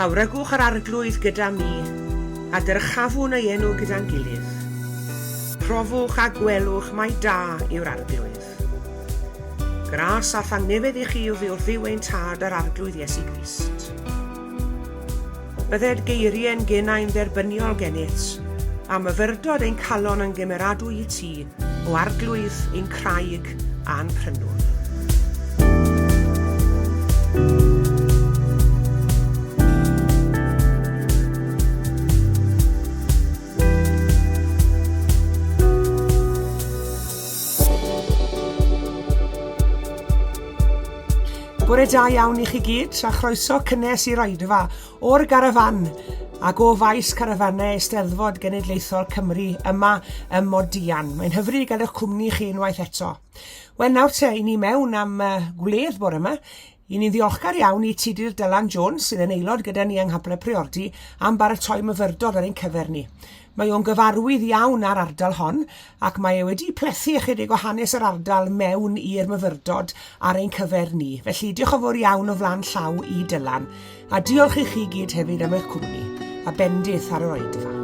Mawrygwch yr Arglwydd gyda mi, a dyrchafwn ei enw gyda'n gilydd. Profwch a gwelwch mai da yw'r Arglwydd. Gras a thangnefedd i chi oddi wrth Dduw ein Tad a'r Arglwydd Iesu Grist. Bydded geiriau'n genau'n dderbyniol gennyt, a myfyrdod ein calon yn gymeradwy i ti, o Arglwydd, ein craig a'n prynwr. Bore da iawn i chi gyd, a chroeso cynnes i'r oedfa o'r garafan ac o faes carafanau Eisteddfod Genedlaethol Cymru yma ym Modian. Mae'n hyfryd i gael eich cwmni chi unwaith eto. Wel nawr te, i ni mewn am uh, gwledd bore yma. I ni'n ddiolchgar iawn i Tudur Dylan Jones, sydd yn aelod gyda ni yng Nghapel y Priordy, am baratoi myfyrdod ar ein cyfer ni. Mae o'n gyfarwydd iawn â'r ardal hon, ac mae e wedi plethu ychydig o hanes yr ardal mewn i'r myfyrdod ar ein cyfer ni. Felly, diolch yn fawr iawn o flaen llaw i Dylan, a diolch i chi gyd hefyd am eich cwmni, a bendith ar yr oedfa.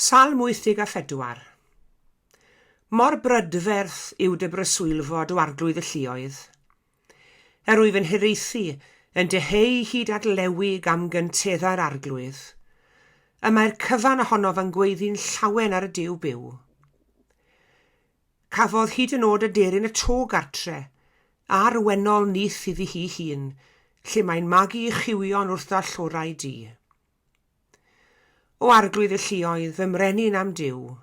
Salm 84. Mor brydferth yw dy breswylfod o Arglwydd y Lluoedd. Yr wyf yn hiraethu, yn dyheu hyd at lewig am gynteddau'r Arglwydd. Y mae'r cyfan ohonof yn gweiddi'n llawen ar y Duw byw. Cafodd hyd yn oed aderyn y to gartre, a'r wennol nyth iddi hi hun, lle mae'n magu chywion wrth ddallorau du. O Arglwydd y lluoedd, fy mrenin a'm Duw!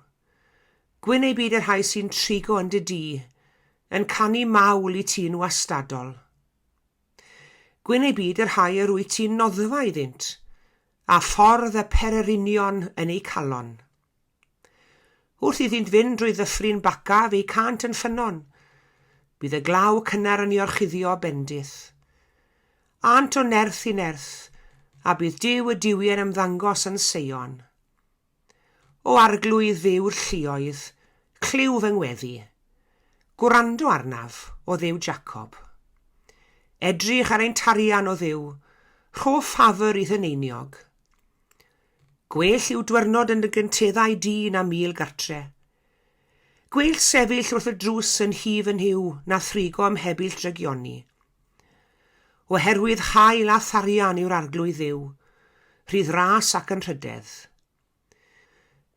Gwyn ei byd y rhai sy'n trigo yn dy dŷ, yn canu mawl i ti'n wastadol. Gwyn ei byd y rhai yr wyt ti'n noddfa iddynt, a ffordd y pererinion yn eu calon. Wrth iddynt fynd drwy ddyffryn Baca fe'i cânt yn ffynnon. Bydd y glaw cynnar yn ei orchuddio bendith. Ânt o nerth i nerth, a bydd Duw y duwiau'n ymddangos yn Seion. O Arglwydd Dduw'r lluoedd, clyw fy ngweddi. Gwrando arnaf, o Dduw Jacob. Edrych ar ein tarian, o Dduw, rho ffafr i'th eneiniog. Gwell yw dwyrnod yn dy gynteddau di na mul gartre. Gwell sefyll wrth y drws yn nhŷ fy Nhuw na thrigo ym mhebyll drygioni. Oherwydd hael a tharian yw'r Arglwydd Dduw, rhydd ras ac yn rhydedd.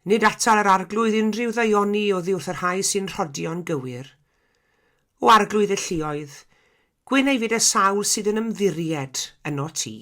Nid atal yr Arglwydd unrhyw ddaioni oddi wrth y rhai sy'n rhodio'n gywir. O Arglwydd y lluoedd, gwyn ei fyd y sawl sydd yn ymddiried ynot ti.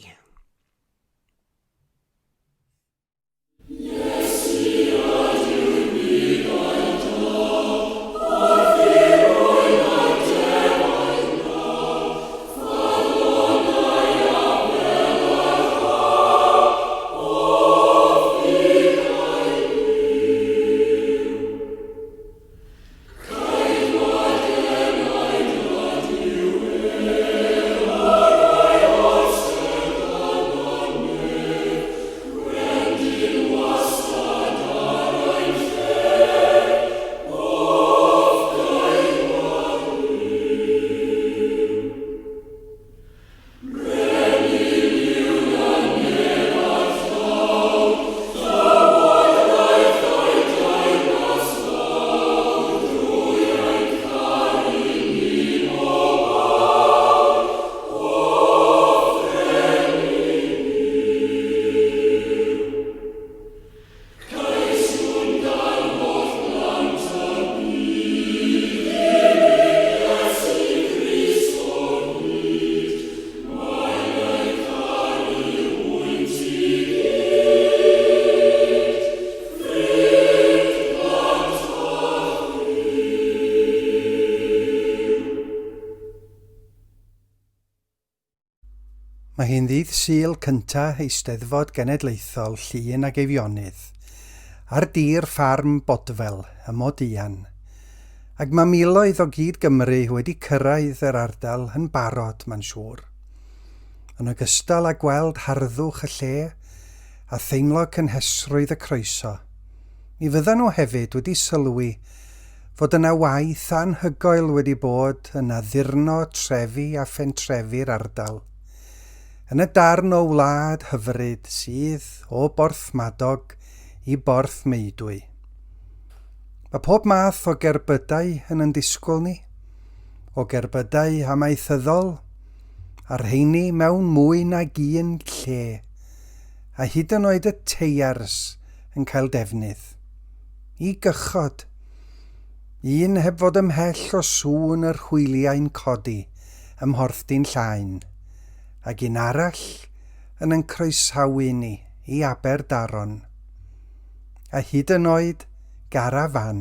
Mae hi'n ddydd Sul cynta Eisteddfod Genedlaethol Llŷn ag Eifionydd, ar dir ffarm Bodfel ym Moduan, ac mae miloedd o gyd-Gymry wedi cyrraedd yr ardal yn barod, mae'n siŵr. Yn ogystal â gweld harddwch y lle a theimlo cynhesrwydd y croeso, mi fyddan nhw hefyd wedi sylwi fod yna waith anhygoel wedi bod yn addurno trefi a phentrefi'r ardal, yn y darn o wlad hyfryd sydd o Borthmadog i Borth Meudwy. Mae pob math o gerbydau yn yn disgwyl ni, o gerbydau amaethyddol, a'r rheini mewn mwy nag un lle, a hyd yn oed y teiars yn cael defnydd. I gychod. Un heb fod ymhell o sŵn yr hwyliau'n codi ym Mhorthdin Llaen, ac un arall yn yn croesawu ni i Aberdaron. A hyd yn oed garafán.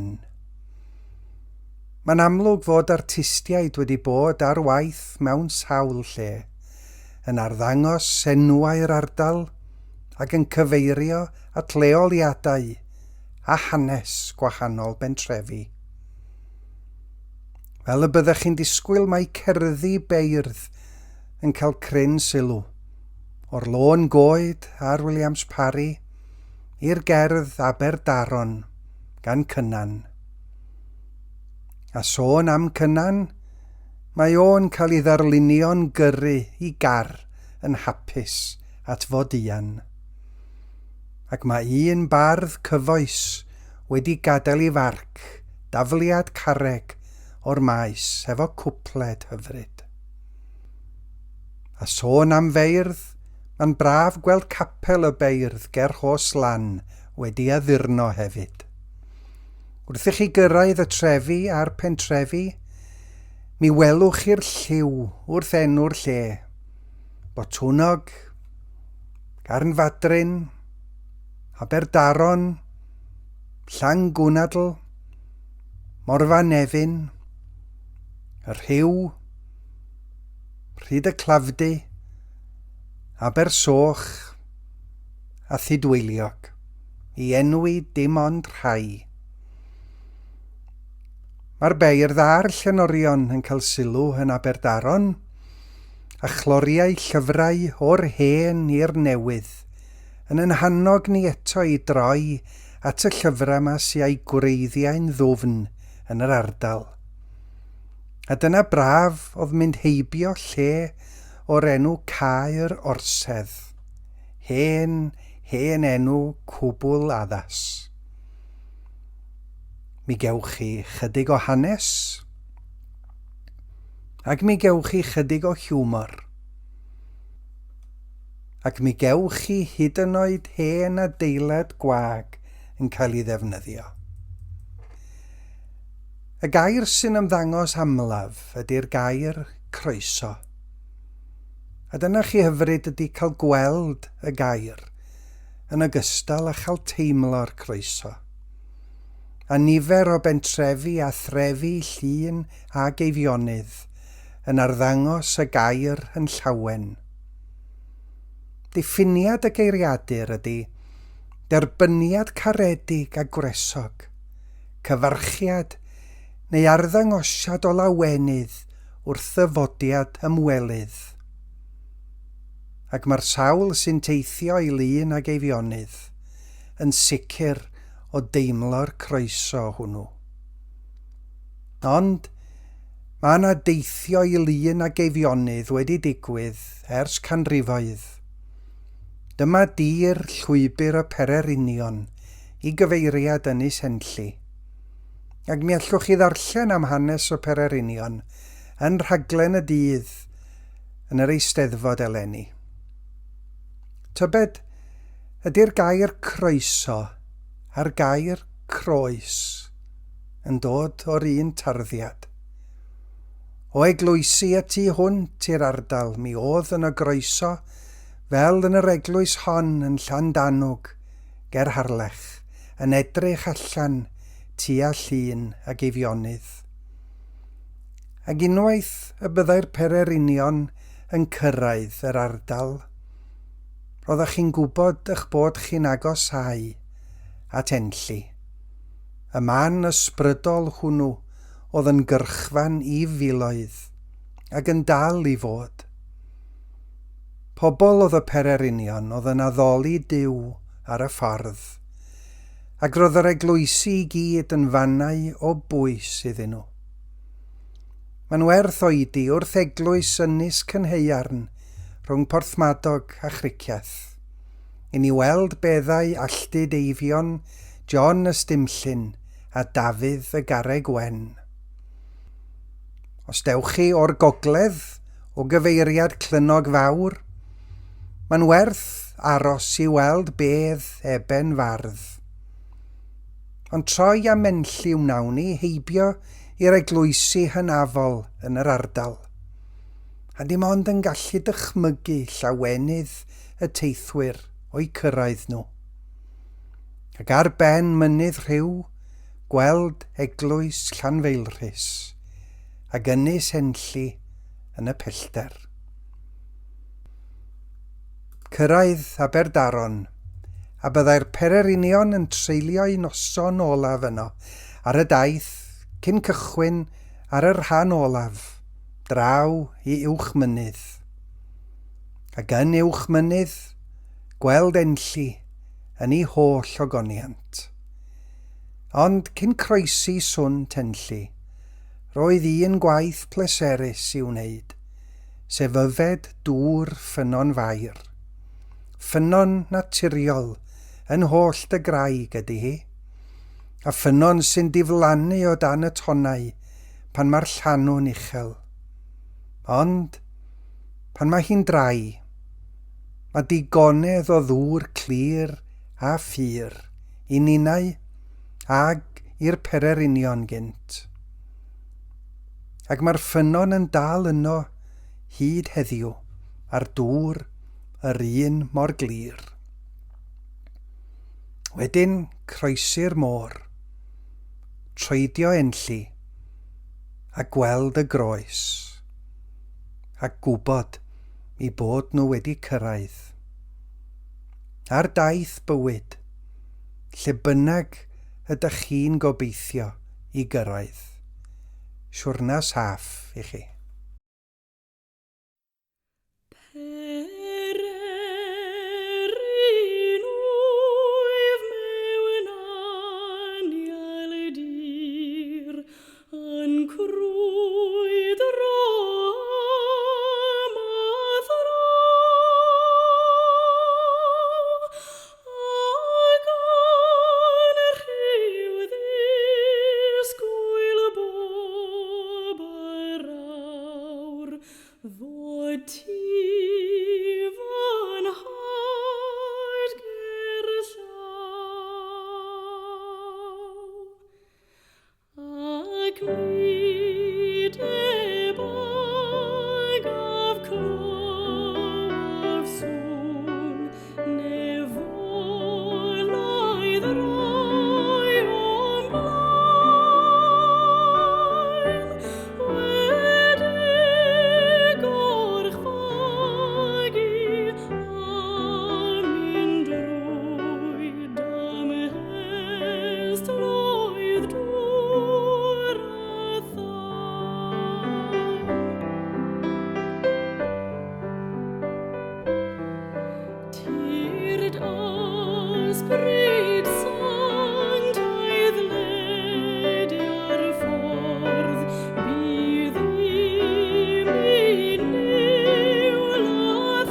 Mae'n amlwg fod artistiaid wedi bod ar waith mewn sawl lle, yn arddangos enwau'r ardal ac yn cyfeirio at leoliadau a hanes gwahanol bentrefi. Fel y byddech chi'n disgwyl mae cerddi beirdd yn cael cryn sylw, o'r Lôn Goed ar Williams Parry i'r gerdd Aberdaron gan Cynan. A sôn am Cynan, mae o'n cael ei ddarlunio'n gyrru i gar yn hapus at Fodian. Ac mae un bardd cyfoes wedi gadael ei farc, dafliad carreg o'r maes efo cwpled hyfryd. A sôn am feirdd, mae'n braf gweld capel y beirdd ger Rhos Lan wedi addurno hefyd. Wrth i chi gyrraedd y trefi a'r pentrefi, mi welwch chi'r lliw wrth enw'r lle. Botwnnog, Garnfadryn, Aberdaron, Llangwnadl, Morfa Nefyn, y Rhiw, Rhyd y Clafdy, Abersoch, a Thudweiliog, i enwi dim ond rhai. Mae'r beirdd a'r llenorion yn cael sylw yn Aberdaron, a chloriau llyfrau o'r hen i'r newydd yn ein hannog ni eto i droi at y llyfrau 'ma sy a'u gwreiddiau'n ddwfn yn yr ardal. A dyna braf oedd mynd heibio lle o'r enw Cae'r Orsedd. Hen, hen enw cwbl addas. Mi gewch chi chydig o hanes, ac mi gewch chi chydig o hiwmor. Ac mi gewch chi hyd yn oed hen adeilad gwag yn cael ei ddefnyddio. Y gair sy'n ymddangos amlaf ydy'r gair croeso. A dyna chi hyfryd ydy cael gweld y gair, yn ogystal â chael teimlo'r croeso. A nifer o bentrefi a threfi Llŷn a Geifionnydd yn arddangos y gair yn llawen. Diffiniad y geiriadur ydy derbyniad caredig a gwresog, cyfarchiad neu arddangosiad o lawenydd wrth ddyfodiad ymwelydd. Ac mae'r sawl sy'n teithio i Lŷn ag Eifionydd yn sicr o deimlo'r croeso hwnnw. Ond, mae yna deithio i Lŷn ag Eifionydd wedi digwydd ers canrifoedd. Dyma dir llwybr y pererinion i gyfeiriad Ynys Enlli. Ac mi allwch chi ddarllen am hanes y pererinion yn rhaglen y dydd yn yr Eisteddfod eleni. Tybed, ydy'r gair croeso a'r gair croes yn dod o'r un tarddiad? O eglwysi y tu hwnt i'r ardal mi o'dd yno groeso fel yn yr eglwys hon yn Llandanwg ger Harlech, yn edrych allan tua Llŷn ag Eifionydd. Ac unwaith y byddai'r pererinion yn cyrraedd yr ardal, roeddech chi'n gwybod eich bod chi'n agosáu at Enlli, y man ysbrydol hwnnw oedd yn gyrchfan i filoedd, ac yn dal i fod. Pobl oedd y pererinion oedd yn addoli Duw ar y ffordd, ac roedd yr eglwysi i gyd yn fannau o bwys iddyn nhw. Mae'n werth oedi wrth eglwys Ynys Cynhaearn rhwng Porthmadog a Chricieth, i ni weld beddau alltud Eifion, John Ystumllyn a Dafydd y Garreg Wen. Os dewch chi o'r gogledd, o gyfeiriad Clynnog Fawr, mae'n werth aros i weld bedd Eben Fardd. Ond troi am Enlli wnawn ni heibio i'r eglwysi hynafol yn yr ardal. A dim ond yn gallu dychmygu llawenydd y teithwyr o'u cyrraedd nhw. Ac ar ben mynydd Rhiw, gweld eglwys Llanfeilrhys ac Ynys Enlli yn y pellter. Cyrraedd Aberdaron, a byddai'r pererinion yn treulio'u noson olaf yno ar y daith cyn cychwyn ar y rhan olaf, draw i Uwchmynydd. Ac yn Uwchmynydd, gweld Enlli yn ei holl ogoniant. Ond cyn croesi Swnt Enlli, roedd un gwaith pleserus i'w wneud, sef yfed dŵr Ffynnon Fair. Ffynnon naturiol yn hollt y graig ydy hi, a ffynnon sy'n diflannu o dan y tonnau pan mae'r llanw'n uchel. Ond, pan mae hi'n drai, mae digonedd o ddŵr clir a phur i ninnau ag i'r pererinion gynt. Ac mae'r ffynnon yn dal yno hyd heddiw, a'r dŵr yr un mor glir. Wedyn croesi'r môr, troedio Enlli, a gweld y groes, a gwybod eu bod nhw wedi cyrraedd. Ar daith bywyd, lle bynnag ydych chi'n gobeithio i gyrraedd. Siwrna saff i chi. Pererin wyf mewn anial dir, Yn crwydro am a thraw, A gan rhyw ddisgwyl bob yr awr, Fod ti fy nhad gerllaw. Ac mi debyg af clywaf sŵn nefolaidd rai o'm blaen, wedi gorchfygu a mynd drwy Damhestloedd dŵr a thân. Tyrd ysbryd sanctaidd ledia'r ffordd, bydd i mi niwl a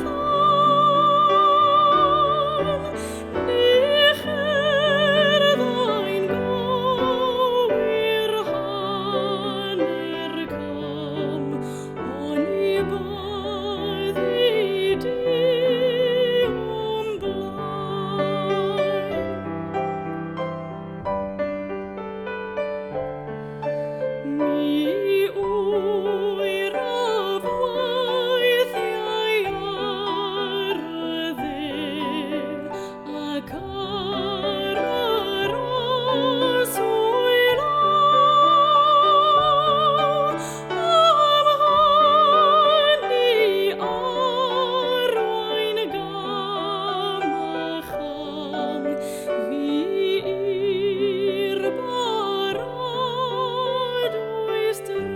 thân. Ni cherddai'n gywir hanner cam, oni byddi di o'm blaen. Mi wyraf weithiau ar y dde ac ar yr aswy law, am hynny arwain gam a cham fi i'r paradwys draw.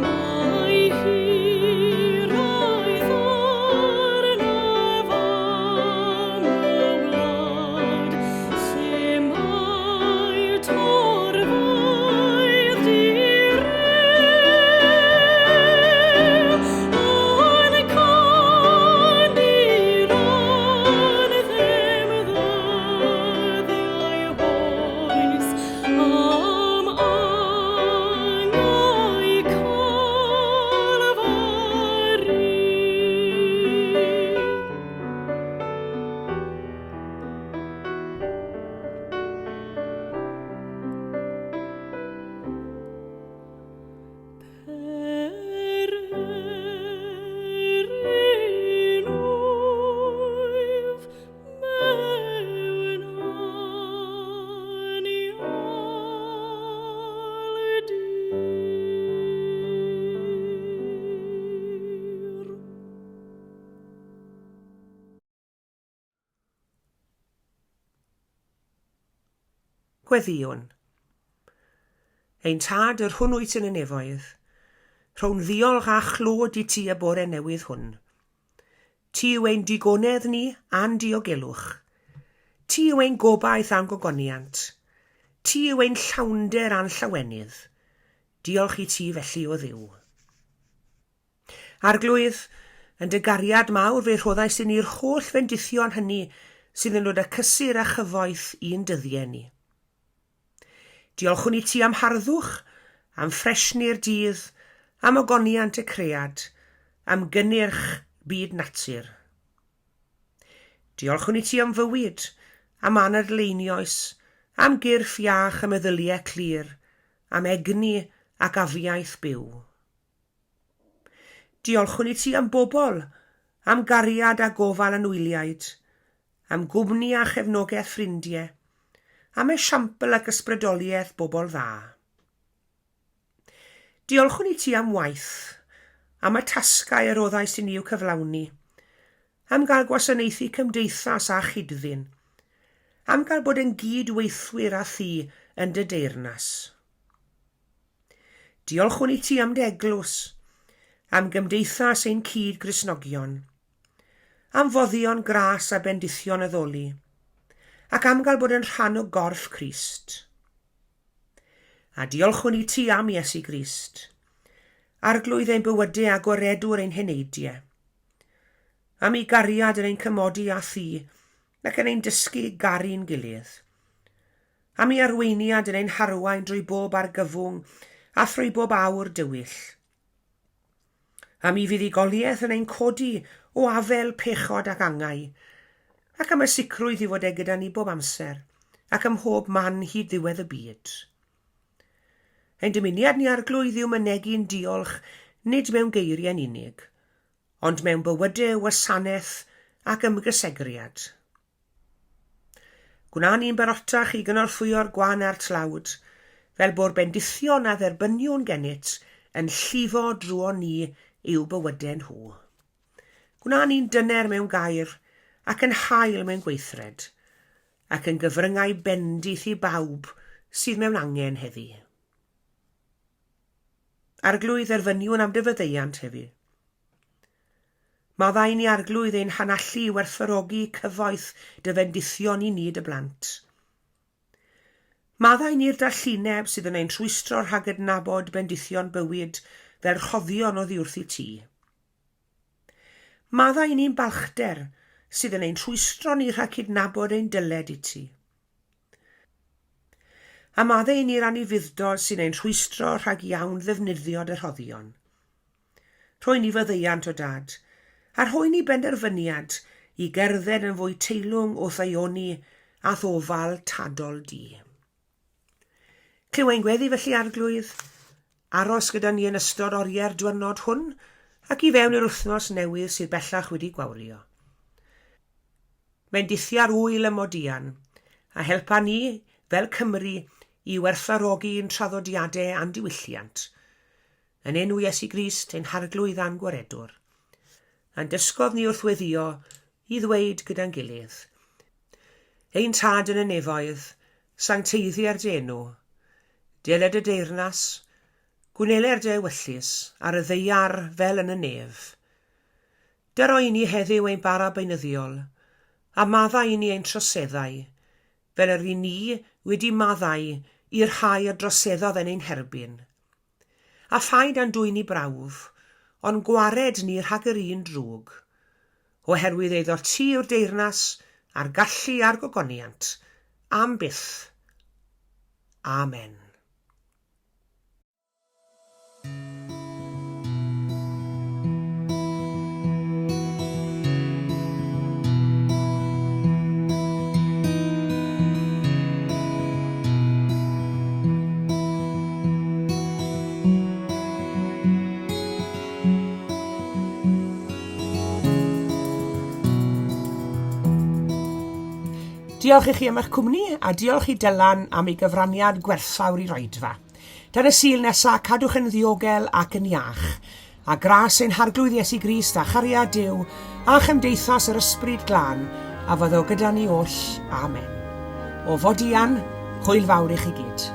Mae hiraeth arnaf am y wlad lle mae torfaoedd di-rew yn canu'r anthem ddyddiau oes am angau Calfari. Pererin wyf mewn anial dir. Gweddïwn. Ein Tad, yr hwn wyt yn y nefoedd, rhown ddiolch a chlod i ti y bore newydd hwn. Ti yw ein digonedd ni a'n diogelwch. Ti yw ein gobaith a'n gogoniant. Ti yw ein llawnder a'n llawenydd. Diolch i ti felly, O Dduw. Arglwydd, yn dy gariad mawr fe rhoddais i ni'r holl fendithion hynny sydd yn dod â cysur a chyfoeth i'n dyddiau ni. Diolchwn i ti am harddwch, am ffresni'r dydd, am ogoniant y cread, am gynnyrch byd natur. Diolchwn i ti am fywyd, am anadl einioes, am gyrff iach a meddyliau clir, am egni ac afiaith byw. Diolchwn i ti am bobl, am gariad a gofal anwyliaid, am gwmni a chefnogaeth ffrindiau, am esiampl ac ysbrydoliaeth bobl dda. Diolchwn i ti am waith, am y tasgau yr roddaist i ni i'w cyflawni, am gael gwasanaethu cymdeithas a chyd-ddyn, am gael bod yn gyd-weithwyr â thi yn dy deyrnas. Diolchwn i ti am dy eglwys, am gymdeithas ein cyd-Gristnogion, am foddion gras a bendithion addoli, ac am gael bod yn rhan o gorff Crist. A diolchwn i ti am Iesu Grist, Arglwydd ein bywydau a gwaredwr ein heneidiau. Am ei gariad yn ein cymodi â thi ac yn ein dysgu garu'n gilydd. Am ei arweiniad yn ein harwain drwy bob argyfwng a thrwy bob awr dywyll. Am i fuddugoliaeth yn ein codi o afel pechod ac angau, ac am y sicrwydd i fod e gyda ni bob amser, ac ym mhob man hyd ddiwedd y byd. Ein dymuniad ni Arglwydd yw mynegi'n diolch nid mewn geiriau'n unig, ond mewn bywydau, wasanaeth ac ymgysegriad. Gwna ni'n barotach i gynorthwyo'r gwan a'r tlawd, fel bo'r bendithion a dderbyniwn gennyt yn llifo drwon ni i'w bywydau nhw. Gwna ni'n dyner mewn gair ac yn hael mewn gweithred, ac yn gyfryngau bendith i bawb sydd mewn angen heddi. Arglwydd, erfyniwn am dy faddeuant heddi. Maddau ni Arglwydd ein hanallu i werthfawrogi cyfoeth dy fendithion i ni dy blant. Maddau ni'r dallineb sydd yn ein rhwystro rhag adnabod bendithion bywyd fel rhoddion oddi wrth i ti. Maddau ni'n balchder sydd yn ein rhwystro ni rhag cydnabod ein dyled i ti. A maddau ni'r anufudd-dod sy'n ein rhwystro rhag iawn ddefnyddio dy rhoddion. Rhoi ni faddeuant, o Dad, a rhoi ni benderfyniad i gerdded yn fwy teilwng o'th aeoni a'th ofal tadol di. Clyw ein gweddi felly, Arglwydd, aros gyda ni yn ystod oriau'r diwrnod hwn ac i fewn i'r wythnos newydd sydd bellach wedi gwawrio. Bendithia'r ŵyl ym Modian, a helpa ni, fel Cymry, i werthfawrogi'n traddodiadau a'n diwylliant, Yn enw Iesu Grist, ein Harglwydd a'n Gwaredwr. A'n dysgodd ni wrth weddïo i ddweud gyda'n gilydd, Ein Tad yn y nefoedd, sancteiddier dy enw. Deled dy deyrnas, gwneler dy ewyllys ar y ddaear fel yn y nef. Dyro i ni heddiw ein bara beunyddiol, a maddau i ni ein troseddau, fel yr i ni wedi maddau i'r rhai a droseddodd yn ein herbyn. A phaid â'n dwyn i brawf, ond gwared ni rhag yr un drwg. Oherwydd eiddo ti yw'r deyrnas, a'r gallu a'r gogoniant, am byth. Amen. Diolch i chi am eich cwmni a diolch i Dylan am ei gyfraniad gwerthfawr i'r oedfa. Tan y Sul nesa, cadwch yn ddiogel ac yn iach. A gras ein Harglwydd Iesu Grist a chariad Duw a chymdeithas yr Ysbryd Glân a fyddo gyda ni oll. Amen. O Fodian, hwyl fawr i chi gyd.